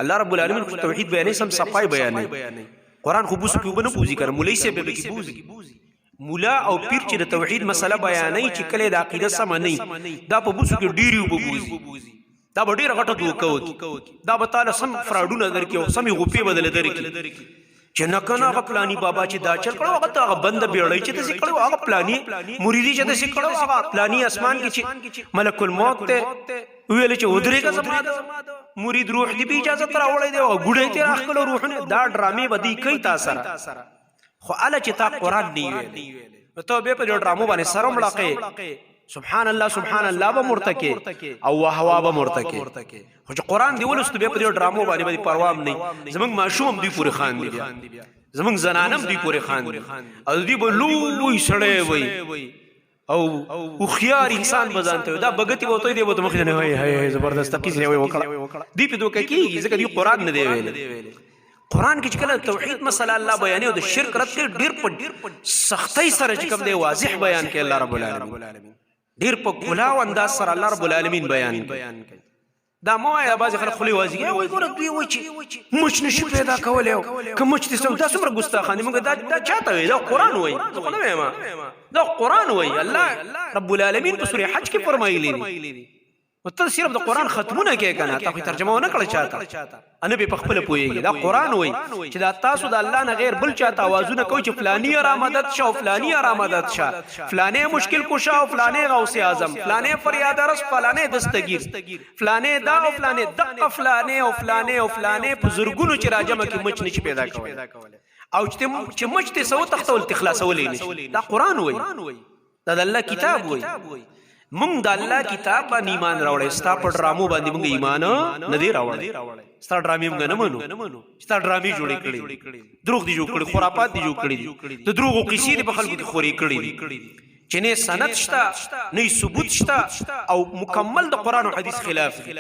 الله رب العالمین خو توحید بیانې، سم صفای بیانې. قران خو بوسو کې وبنه بوزي کنه، مولوی صاحب به کې بوزي. مولا او پیر چې د توحید مسله بیانې، چې کله د عقیده سم نه، دا په بوسو کې ډیری وبوزي، دا به ډیره غټه دوکه وکي، دا به تعالی سم فراډونه درکې او سمې غوپې بدل درکې چې نه کنه، هغه پلانی بابا چې دا چل کړو، هغه ته هغه بند بیړۍ چې تاسو کړو، هغه پلانی مریدي چې تاسو کړو، هغه پلانی اسمان کې چې ملک الموت ته ویل چې ودرېږه، زما د مرید روح دی به اجازه تر راوړی دی او ګوډې ته راخلو روحونه. دا ډرامې بدی کوي تا سره. خو اله چې تا قران نه ویلې، نو ته به په ډرامو باندې سره مړقې، سبحان الله سبحان الله به مرتکه او وهوا به مرتکه. خو چې قران دی ولست، به په دې ډرامو باندې به پروام نه. زمنګ ماشوم دی پورې خان دی، بیا زمنګ زنانم دی پورې خان دی، او دی به لوی سړی وي او هوښیار انسان به ځان ته دا بغتی وته دی، به مخ نه وای، هاي زبردست قصه وای وکړه. دی په دوکه کیږي، ځکه دی قران نه دی ویل. قران کې چې کله توحید مسله الله بیانې او د شرک رد کوي، ډیر په سختۍ سره چې کوم دی واضح بیان کوي. الله رب العالمین ډیر په کلاو انداز سره الله رب العالمین بیان کوي. دا مو آیا بعض خلک خلی وازي وای، ګوره دوی وای چې مچ نشي پیدا کولای، که مچ دې سم. دا څومره ګستاخان موږ دا چاته وای؟ دا قران وای، زه خو نه وایم، دا قران وای. الله رب العالمین په سورې حج کې فرمایلی دي. نو ته صرف د قران ختمونه کې کنه، تا خو ترجمه ونه کړه چاته، ان به په خپل پويږي. دا قران وای چې دا تاسو د الله نه غیر بل چاته आवाजونه کوي چې فلانی را مدد شه او فلانی را مدد شه، فلانی مشکل کشا او فلانی غوث اعظم، فلانی فریاد رس، فلانی دستگیر، فلانی دا او فلانی دقه، فلانی او فلانی او فلانی په زرګونو چې راجمه کې مچ نشي پیدا کولای، او چې مچ ته سو تختول تخلاصولې نشي. دا قران وای، دا د الله کتاب وای. مونږ د الله کتاب باندې ایمان راوړی، ستا په ډرامو باندې مونږ ایمان نه دی راوړی. ستا ډرامې مونږ نه منو. ستا ډرامې جوړې کړې، دروغ دي جوړ کړي، خرافات دي جوړ کړي، د دروغو قصې دي په خلکو کې خورې کړې دي چې نه سند شته نه ثبوت شته او مکمل د قران او حدیث خلاف دي.